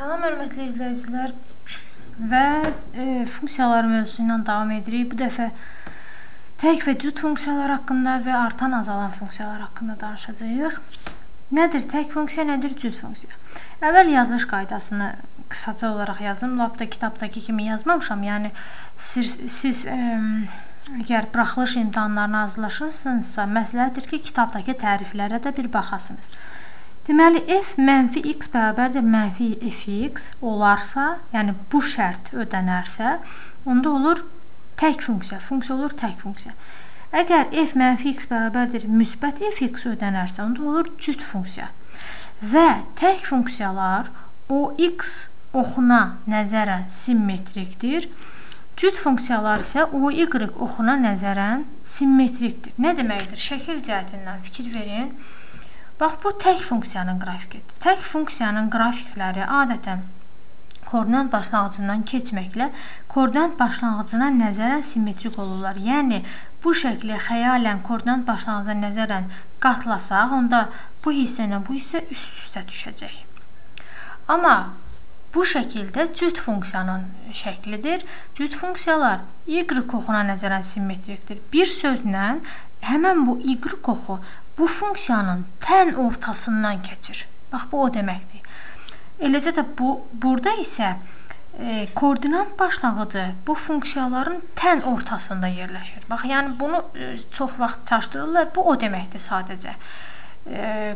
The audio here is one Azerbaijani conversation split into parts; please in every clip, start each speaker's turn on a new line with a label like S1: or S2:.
S1: Salam hörmətli izləyicilər və funksiyalar mövzusu ilə davam edirik. Bu dəfə tək və cüt funksiyalar haqqında və artan azalan funksiyalar haqqında danışacağıq. Nədir tək funksiya, nədir cüt funksiya? Əvvəl yazılış qaydasını qısaca olaraq yazım. Lap da kitabdakı kimi yazmamışam. Yəni siz əgər buraxılış imtahanlarına hazırlaşırsınızsa, məsləhətdir ki, kitabdakı təriflərə də bir baxasınız. Deməli, f mənfi x bərabərdir mənfi fx olarsa, yəni bu şərt ödənərsə, onda olur tək funksiya, funksiya olur tək funksiya. Əgər f mənfi x bərabərdir müsbət fx ödənərsə, onda olur cüt funksiya. Və tək funksiyalar o x oxuna nəzərən simmetrikdir. Cüt funksiyalar isə o y oxuna nəzərən simmetrikdir. Nə deməkdir? Şəkil cəhətindən fikir verin. Bax, bu tək funksiyanın qrafikidir. Tək funksiyanın qrafikləri adətən koordinat başlanğıcından keçməklə koordinat başlanğıcına nəzərən simmetrik olurlar. Yəni, bu şəkli xəyalən koordinat başlanğıcına nəzərən qatlasaq, onda bu hissə ilə bu hissə üst-üstə düşəcək. Amma bu şəkildə cüt funksiyanın şəklidir. Cüt funksiyalar y oxuna nəzərən simmetrikdir. Bir sözlə, həmən bu y oxu bu funksiyanın tən ortasından keçir. Bax, bu o deməkdir. Eləcə də burada isə koordinat başlanğıcı bu funksiyaların tən ortasında yerləşir. Bax, yəni bunu çox vaxt çaşdırırlar. Bu o deməkdir sadəcə.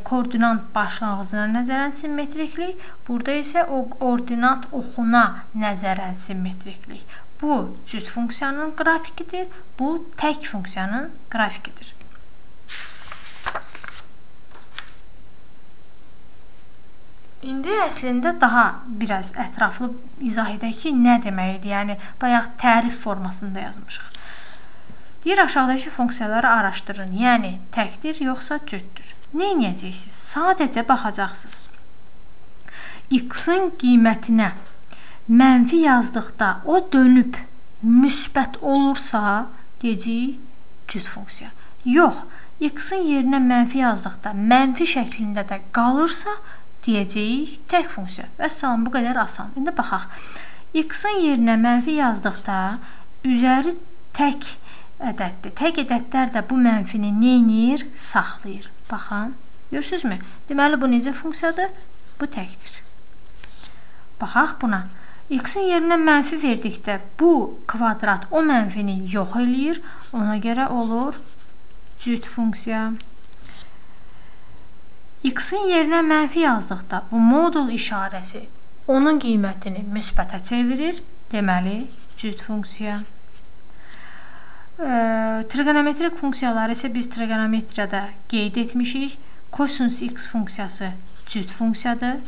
S1: Koordinat başlanğıcına nəzərən simmetriklik, burada isə o ordinat oxuna nəzərən simmetriklik. Bu cüt funksiyanın qrafikidir, bu tək funksiyanın qrafikidir. İndi əslində daha biraz ətraflı izah edək ki, nə deməkdir? Yəni, bayaq tərif formasında yazmışıq. Deyir, aşağıdakı funksiyaları araşdırın. Yəni, təkdir, yoxsa cütdür. Nə edəcəksiniz? Sadəcə baxacaqsınız. X-in qiymətinə mənfi yazdıqda o dönüb müsbət olursa, deyəcəyik cüt funksiya. Yox, X-in yerinə mənfi yazdıqda mənfi şəklində də qalırsa, deyəcəyik tək funksiya. Vəssalam, bu qədər asan. İndi baxaq. X-in yerinə mənfi yazdıqda üzəri tək ədəddir. Tək ədədlər də bu mənfini nə edir? Saxlayır. Baxın. Görürsünüzmü? Deməli, bu necə funksiyadır? Bu təkdir. Baxaq buna. X-in yerinə mənfi verdikdə bu kvadrat o mənfini yox eləyir. Ona görə olur cüt funksiya. X-in yerinə mənfi yazdıqda bu modul işarəsi onun qiymətini müsbətə çevirir. Deməli, cüt funksiya. Trigonometrik funksiyaları isə biz trigonometriyada qeyd etmişik. Kosinus x funksiyası cüt funksiyadır.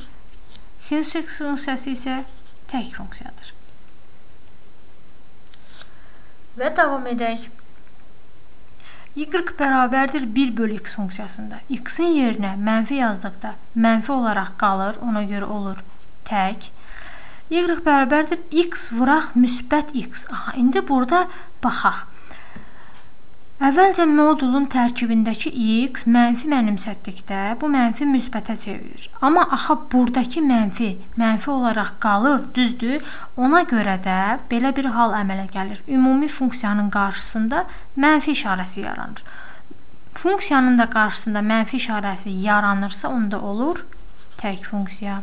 S1: Sinus x funksiyası isə tək funksiyadır. Və davam edək. Y bərabərdir 1 bölü x funksiyasında. X-in yerinə mənfi yazdıqda mənfi olaraq qalır, ona görə olur tək. Y bərabərdir x vuraq müsbət x. Aha, indi burada baxaq. Əvvəlcə modulun tərkibindəki x mənfi mənimsətdikdə bu mənfi müsbətə çevrilir. Amma axı buradakı mənfi mənfi olaraq qalır, düzdür? Ona görə də belə bir hal əmələ gəlir. Ümumi funksiyanın qarşısında mənfi işarəsi yaranır. Funksiyanın da qarşısında mənfi işarəsi yaranırsa, onda olur tək funksiya.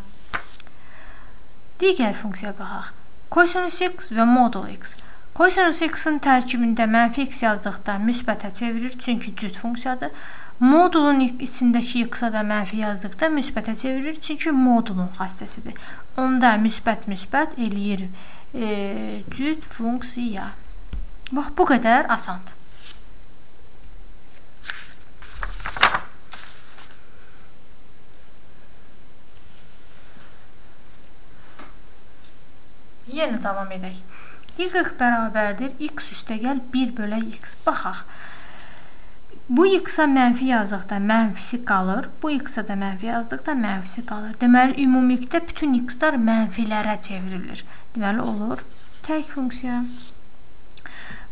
S1: Digər funksiyaya baxaq. Kosinus x və modul x. Kosinus x-in tərkibində mənfi x yazdıqda müsbətə çevirir, çünki cüt funksiyadır. Modulun içindəki x-a da mənfi yazdıqda müsbətə çevirir, çünki modulun xassəsidir. Onda müsbət müsbət eləyir cüt funksiya. Bax, bu qədər asandır. Yenə davam edək. Y bərabərdir x üstəgəl 1 bölək x. Baxaq. Bu x-a mənfi yazdıqda mənfisi qalır. Bu x-a da mənfi yazdıqda mənfisi qalır. Deməli, ümumilikdə bütün x-lar mənfilərə çevrilir. Deməli, olur tək funksiya.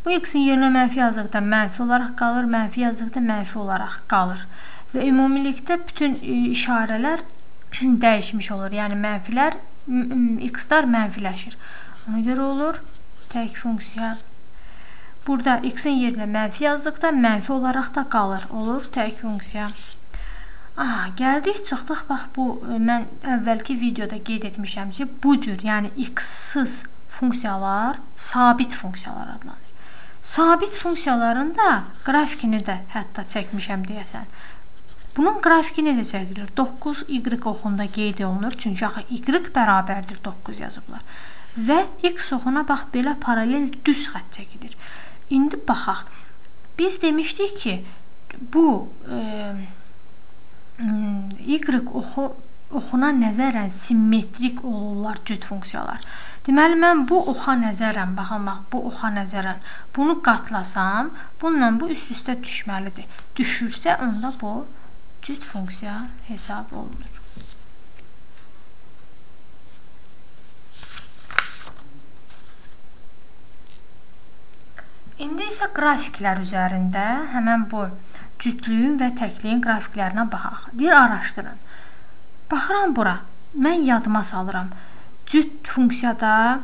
S1: Bu x-in yerinə mənfi yazdıqda mənfi olaraq qalır, mənfi yazdıqda mənfi olaraq qalır. Və ümumilikdə bütün işarələr dəyişmiş olur. Yəni, mənfilər X-lar mənfiləşir. Ona görə olur tək funksiya. Burada x-in yerinə mənfi yazdıqda mənfi olaraq da qalır. Olur tək funksiya. Aha, gəldik, çıxdıq. Bax, bu mən əvvəlki videoda qeyd etmişəm ki, bu cür, yəni x-siz funksiyalar sabit funksiyalar adlanır. Sabit funksiyaların da qrafikini də hətta çəkmişəm deyəsən. Bunun qrafiki necə çəkilir? 9 y oxunda qeyd olunur. Çünki axı y bərabərdir 9 yazıblar. Və x oxuna bax belə paralel düz xətt çəkilir. İndi baxaq. Biz demişdik ki, bu y oxuna nəzərən simmetrik olurlar cüt funksiyalar. Deməli, mən bu oxa nəzərən, baxın, bax, bu oxa nəzərən bunu qatlasam, bununla bu üst-üstə düşməlidir. Düşürsə, onda bu cüt funksiya hesab olunur. İndi isə qrafiklər üzərində həmən bu cütlüyün və təkliyin qrafiklərinə baxaq. Deyir, araşdırın. Baxıram bura, mən yadıma salıram. Cüt funksiyada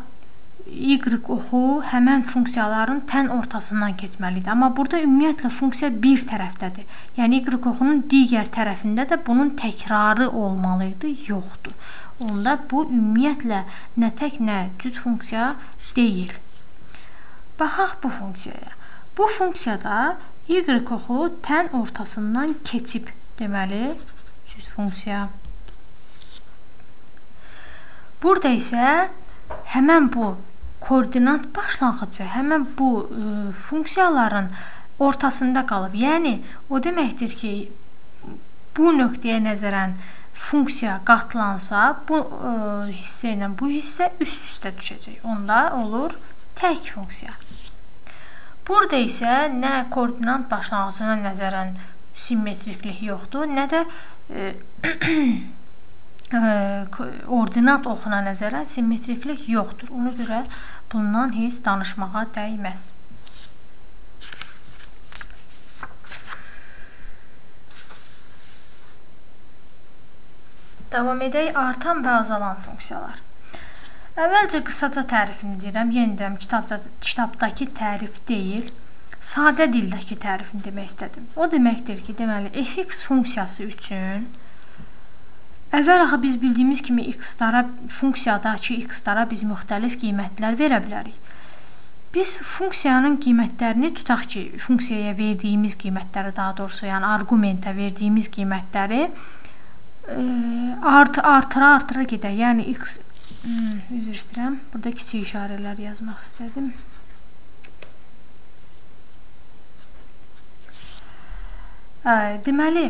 S1: y oxu həmən funksiyaların tən ortasından keçməlidir. Amma burada ümumiyyətlə funksiya bir tərəfdədir. Yəni y oxunun digər tərəfində də bunun təkrarı olmalıydı, yoxdur. Onda bu ümumiyyətlə nə tək, nə cüt funksiya deyil. Baxaq bu funksiyaya. Bu funksiyada y oxu tən ortasından keçib, deməli cüt funksiya. Burada isə həmən bu koordinat başlanğıcı, həmən bu funksiyaların ortasında qalıb. Yəni, o deməkdir ki, bu nöqtəyə nəzərən funksiya qatlansa, bu hissə ilə bu hissə üst-üstə düşəcək. Onda olur tək funksiya. Burada isə nə koordinat başlanğıcına nəzərən simmetriklik yoxdur, nə də ordinat oxuna nəzərən simmetriklik yoxdur. Ona görə bundan heç danışmağa dəyməz. Davam edək artan və azalan funksiyalar. Əvvəlcə qısaca tərifini deyirəm. Yenə deyirəm, kitabdakı tərif deyil, sadə dildəki tərifini demək istədim. O deməkdir ki, deməli, fx funksiyası üçün əvvəl axı biz bildiyimiz kimi x-lara, funksiyadakı x-lara biz müxtəlif qiymətlər verə bilərik. Biz funksiyanın qiymətlərini tutaq ki, funksiyaya verdiyimiz qiymətləri, daha doğrusu, yəni arqumentə verdiyimiz qiymətləri artıra-artıra gedək. Yəni x, üzr istəyirəm, burada kiçik işarələr yazmaq istədim. Deməli,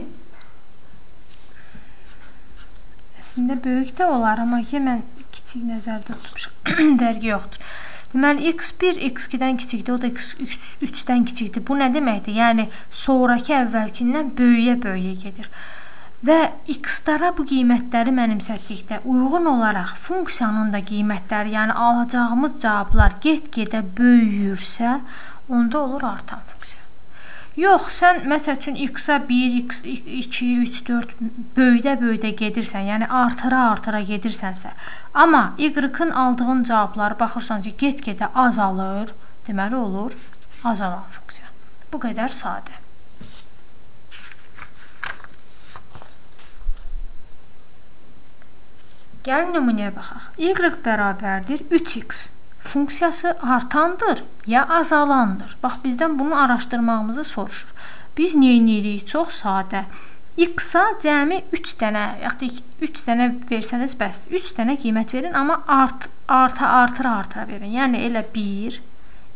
S1: əslində böyük də olar, amma ki, mən kiçik nəzərdə tutmuşam, dərgi yoxdur. Deməli, x1 x2-dən kiçikdir, o da x3-dən kiçikdir. Bu nə deməkdir? Yəni, sonrakı əvvəlkindən böyüyə-böyüyə gedir. Və x-lara bu qiymətləri mənimsətdikdə uyğun olaraq funksiyanın da qiymətləri, yəni alacağımız cavablar get-gedə böyüyürsə, onda olur artan funksiya. Yox, sən məsəl üçün x-a 1, x2, 3, 4 böyüdə-böyüdə gedirsən, yəni artıra-artıra gedirsənsə, amma y-ın aldığın cavabları baxırsan ki, get-gedə azalır, deməli olur azalan funksiya. Bu qədər sadə. Gəlin nümunəyə baxaq. Y bərabərdir 3x. Funksiyası artandır ya azalandır? Bax, bizdən bunu araşdırmağımızı soruşur. Biz nə edirik? Çox sadə. X-a cəmi 3 dənə, yaxud 3 dənə versəniz bəsdir. 3 dənə qiymət verin, amma artıra-artıra verin. Yəni, elə 1,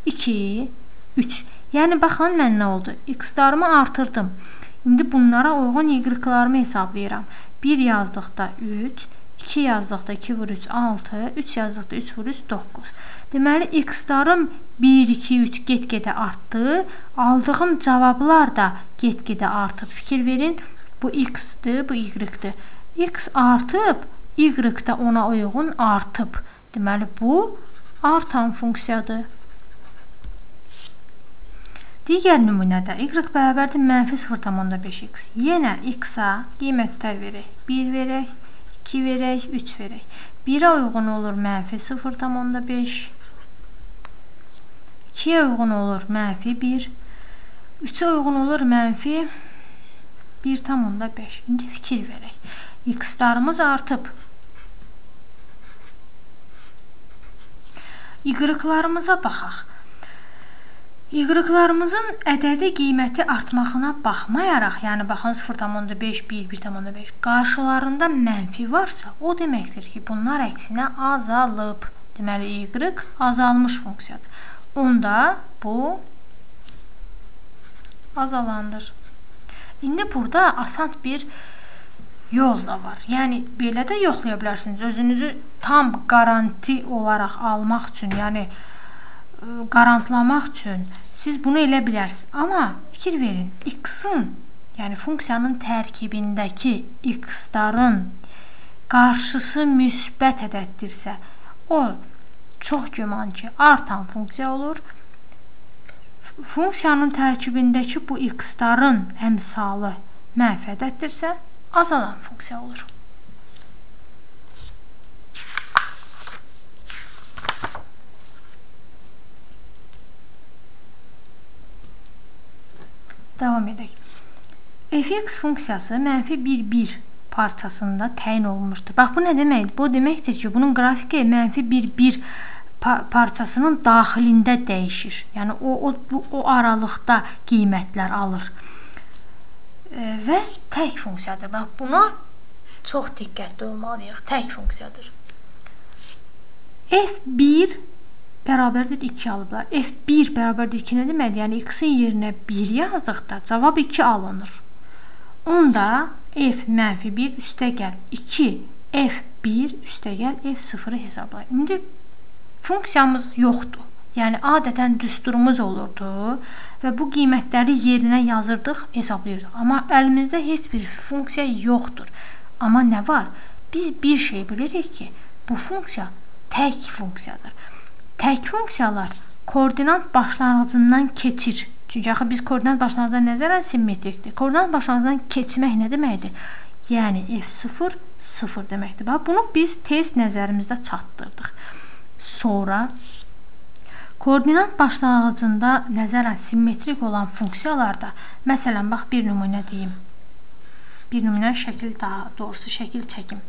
S1: 2, 3. Yəni, baxın, mən nə oldu? X-larımı artırdım. İndi bunlara uyğun Y-larımı hesablayıram. 1 yazdıqda 3, 2 yazdıqda 2 vur 3, 6, 3 yazdıqda 3 vur 3, 9. Deməli, x-larım 1, 2, 3 get-gedə artdı. Aldığım cavablar da get-gedə artıb. Fikir verin, bu x-dir, bu y-dir. X artıb, y də ona uyğun artıb. Deməli, bu artan funksiyadır. Digər nümunədə y bərabərdir mənfi 0,5x. Yenə x-a qiymətlər verək. 1 verək, 2 verək, 3 verək. 1-ə uyğun olur mənfi 0,5, 2-yə uyğun olur mənfi 1, 3-ə uyğun olur mənfi 1,5. İndi fikir verək. X-larımız artıb. Y-larımıza baxaq. Y-larımızın ədədi qiyməti artmağına baxmayaraq, yəni baxın 0,5, 1, 1,5 qarşılarında mənfi varsa, o deməkdir ki, bunlar əksinə azalıb. Deməli, Y azalmış funksiyadır. Onda bu azalandır. İndi burada asan bir yol da var. Yəni, belə də yoxlaya bilərsiniz. Özünüzü tam qaranti olaraq almaq üçün, yəni qarantlamaq üçün siz bunu elə bilərsiniz. Amma fikir verin, x-in, yəni funksiyanın tərkibindəki x-ların qarşısı müsbət ədəddirsə, o çox güman ki, artan funksiya olur. Funksiyanın tərkibindəki bu x-ların əmsalı mənfi ədəddirsə, azalan funksiya olur. Davam edək. Fx funksiyası mənfi 1, 1 parçasında təyin olunmuşdur. Bax, bu nə deməkdir? Bu deməkdir ki, bunun qrafiki mənfi 1, 1 parçasının daxilində dəyişir. Yəni, o aralıqda qiymətlər alır. Və tək funksiyadır. Bax, buna çox diqqətli olmalıyıq. Tək funksiyadır. F1 bərabərdir 2 alıblar. F1 bərabərdir 2 nə deməkdir? Yəni, x-in yerinə 1 yazdıqda cavab 2 alınır. Onda f mənfi 1 üstəgəl 2, f1 üstəgəl f0-ı hesablayır. İndi funksiyamız yoxdur. Yəni, adətən düsturumuz olurdu və bu qiymətləri yerinə yazırdıq, hesablayırdıq. Amma əlimizdə heç bir funksiya yoxdur. Amma nə var? Biz bir şey bilirik ki, bu funksiya tək funksiyadır. Tək funksiyalar koordinat başlanğıcından keçir. Çünki axı biz koordinat başlanğıcına nəzərən simmetrikdir. Koordinat başlanğıcından keçmək nə deməkdir? Yəni f0, 0 deməkdir. Bax, bunu biz tez nəzərimizdə çatdırdıq. Sonra koordinat başlanğıcında nəzərən simmetrik olan funksiyalarda, məsələn, bax, bir nümunə deyim. Bir nümunə şəkil, daha doğrusu şəkil çəkim.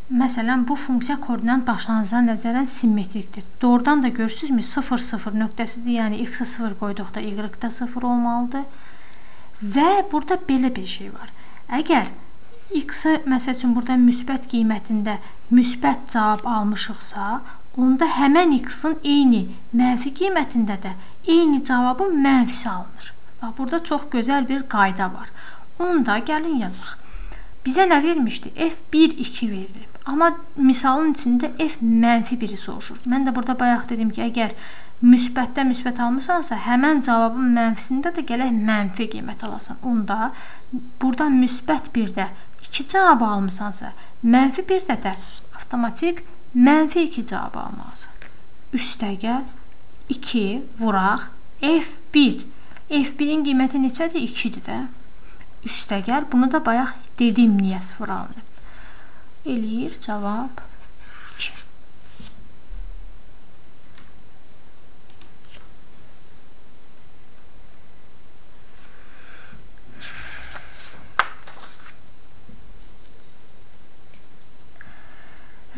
S1: Məsələn, bu funksiya koordinat başlanğıcına nəzərən simmetrikdir. Doğrudan da görürsünüzmü? 0, 0 nöqtəsidir. Yəni, x-ə 0 qoyduqda y-də 0 olmalıdır. Və burada belə bir şey var. Əgər x-ə, məsəl üçün, burada müsbət qiymətində müsbət cavab almışıqsa, onda həmən x-in eyni mənfi qiymətində də eyni cavabın mənfisi alınır. Bax, burada çox gözəl bir qayda var. Onda gəlin yazaq. Bizə nə vermişdi? F1, 2 verilib. Amma misalın içində f mənfi 1-i soruşur. Mən də burada bayaq dedim ki, əgər müsbətdə müsbət almısansa, həmən cavabın mənfisində də gələk mənfi qiymət alasan. Onda burada müsbət 1-də 2 cavabı almısansa, mənfi 1-də də avtomatik mənfi 2 cavabı almalısan. Üstəgəl 2 vuraq F1. F1-in qiyməti neçədir? 2-dir də. Üstəgəl, bunu da bayaq dedim niyə 0 alınıb. Eləyir cavab 2.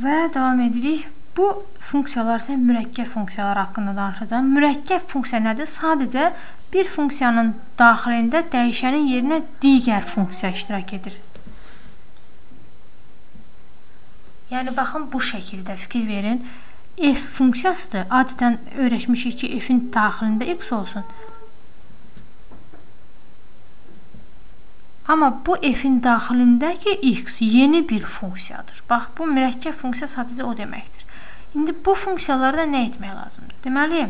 S1: Və davam edirik. Bu funksiyalar isə mürəkkəb funksiyalar haqqında danışacağam. Mürəkkəb funksiya nədir? Sadəcə bir funksiyanın daxilində dəyişənin yerinə digər funksiya iştirak edir. Yəni, baxın, bu şəkildə fikir verin. F funksiyasıdır. Adətən öyrəşmişik ki, f-in daxilində x olsun. Amma bu f-in daxilindəki x yeni bir funksiyadır. Bax, bu mürəkkəb funksiya sadəcə o deməkdir. İndi bu funksiyalarda nə etmək lazımdır? Deməli,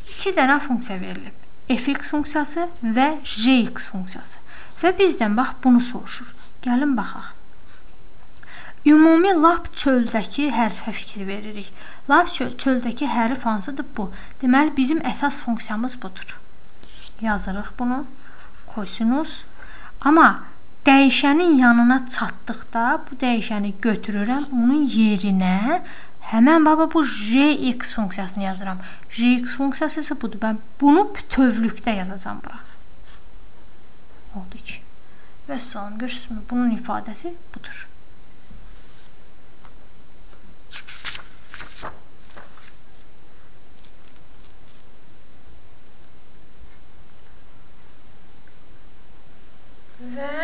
S1: iki dənə funksiya verilib. Fx funksiyası və gx funksiyası. Və bizdən bax bunu soruşur. Gəlin baxaq. Ümumi lap çöldəki hərfə fikir veririk. Lap çöldəki hərf hansıdır? Bu. Deməli, bizim əsas funksiyamız budur. Yazırıq bunu. kosinus. Amma dəyişənin yanına çatdıqda bu dəyişəni götürürəm, onun yerinə həmən baba bu jx funksiyasını yazıram. Jx funksiyası isə budur. Mən bunu bütövlükdə yazacağam bura. Oldu 2. Vəssalam, görürsünüzmü? Bunun ifadəsi budur. Və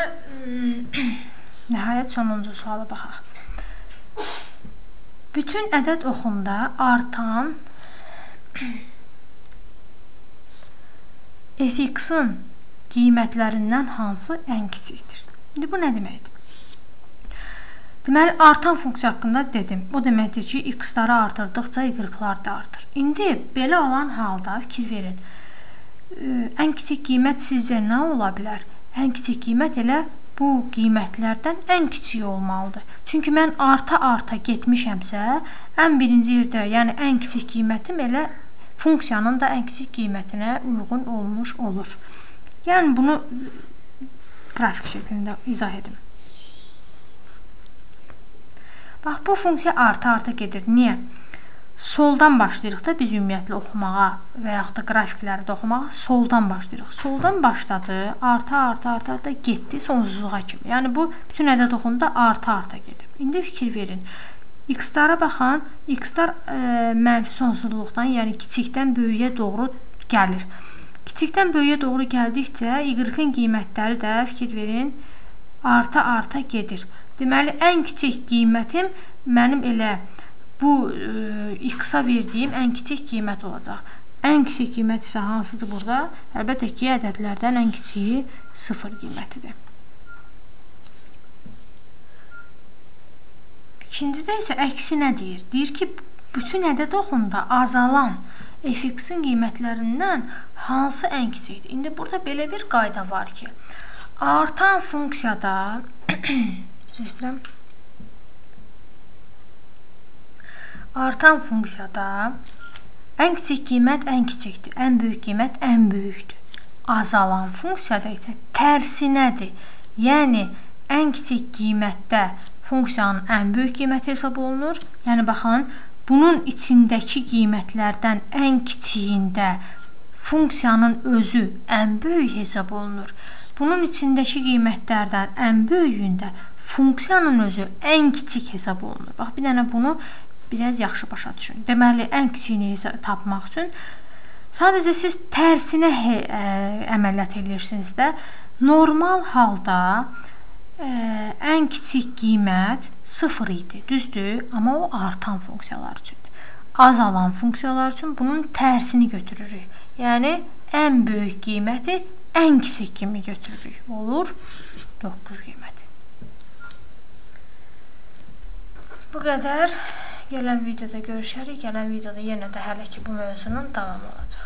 S1: nəhayət sonuncu suala baxaq. Bütün ədəd oxunda artan fx-in qiymətlərindən hansı ən kiçikdir? İndi bu nə deməkdir? Deməli, artan funksiya haqqında dedim. O deməkdir ki, x-ları artırdıqca y-lar da artır. İndi belə olan halda fikir verin. Ən kiçik qiymət sizcə nə ola bilər? Ən kiçik qiymət elə bu qiymətlərdən ən kiçiyi olmalıdır. Çünki mən arta-arta getmişəmsə, ən birinci yerdə, yəni ən kiçik qiymətim elə funksiyanın da ən kiçik qiymətinə uyğun olmuş olur. Yəni bunu qrafik şəklində izah edim. Bax, bu funksiya arta-arta gedir. Niyə? Soldan başlayırıq da biz ümumiyyətlə oxumağa və yaxud da qrafikləri də oxumağa soldan başlayırıq. Soldan başladı, arta-arta getdi sonsuzluğa kimi. Yəni bu bütün ədəd oxunda arta-arta gedir. İndi fikir verin. X-lara baxan, x-lar mənfi sonsuzluqdan, yəni kiçikdən böyüyə doğru gəlir. Kiçikdən böyüyə doğru gəldikcə y-in qiymətləri də fikir verin arta-arta gedir. Deməli, ən kiçik qiymətim mənim elə bu x-a verdiyim ən kiçik qiymət olacaq. Ən kiçik qiymət isə hansıdır burada? Əlbəttə ki, ədədlərdən ən kiçiyi 0 qiymətidir. İkincidə isə əksinə deyir. Deyir ki, bütün ədəd oxunda azalan fx-in qiymətlərindən hansı ən kiçikdir? İndi burada belə bir qayda var ki, artan funksiyada istəyirəm. Artan funksiyada ən kiçik qiymət ən kiçikdir, ən böyük qiymət ən böyükdür. Azalan funksiyada isə tərsinədir. Yəni, ən kiçik qiymətdə funksiyanın ən böyük qiyməti hesab olunur. Yəni, baxın, bunun içindəki qiymətlərdən ən kiçiyində funksiyanın özü ən böyük hesab olunur. Bunun içindəki qiymətlərdən ən böyüyündə funksiyanın özü ən kiçik hesab olunur. Bax, bir dənə bunu biraz yaxşı başa düşün. Deməli, ən kiçiyini tapmaq üçün sadəcə siz tərsinə əməliyyat edirsiniz də. Normal halda ən kiçik qiymət 0 idi, düzdür? Amma o artan funksiyalar üçündür. Azalan funksiyalar üçün bunun tərsini götürürük. Yəni, ən böyük qiyməti ən kiçik kimi götürürük. Olur 9 qiyməti. Bu qədər. Gələn videoda görüşərik. Gələn videoda yenə də hələ ki bu mövzunun davamı olacaq.